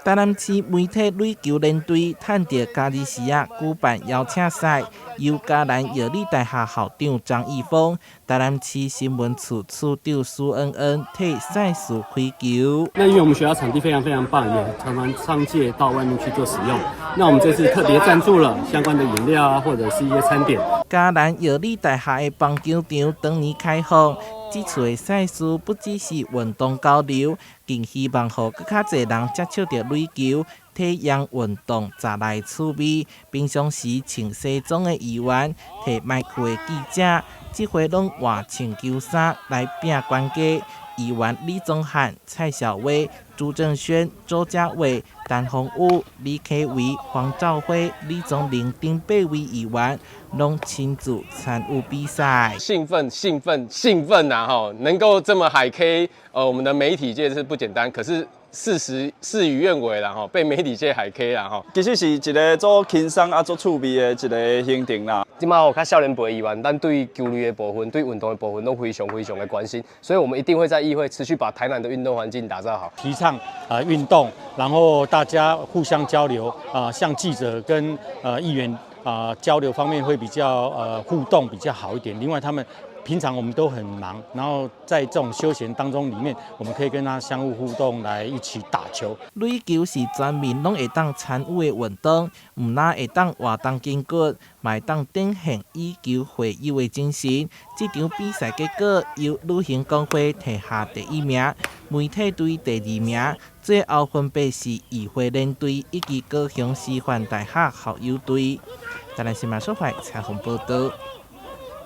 台南市媒體壘球聯隊趁著嘉義市仔舉辦邀請賽，由嘉南藥理大學校長張義峰、台南市新聞處處長蘇恩恩替賽事開球。那因為我們學校場地非常非常棒，也常常商借到外面去做使用。那我們這次特別贊助了相關的飲料啊，或者是一些餐點。嘉南藥理大學的棒球場當年開放，這次的賽事不只是運動交流，更希望予閣較濟人接觸著壘球，體驗運動十來趣味。平常時穿西裝的議員，提麥克的記者，這回攏換穿球衫來拚懸家。議員李宗翰、蔡小薇、朱正軒、周家偉、陳鴻武、李啟維、黃兆輝、李宗霖等八位議員，攏親自參與比賽。興奮、興奮、興奮啊！哈，能夠這麼海 K，我們的媒體界是不簡單，可是事實事與願違啦，哈，被媒體界海 K 啦，哈。其實是一個足輕鬆啊，足趣味的一个行程啦。這馬有較少年輩的議員，咱對球類的部分、對運動的部分攏非常非常的關心，所以我們一定會在議會持續把台南的運動環境打造好。提倡啊運動，然後大家互相交流啊，像記者跟議員啊交流方面會比較互動比較好一點。另外他們平常我們都很忙，然後在這種休閒當中裡面，我們可以跟他相互互動，來一起打球。壘球是全民攏會當參與的運動，毋但會當活動筋骨，嘛會當展現以球會友的精神。這場比賽結果由旅行公會提下第一名，媒體隊第二名，最後分別是議會聯隊以及高雄師範大學校友隊。台南新聞所採訪報道。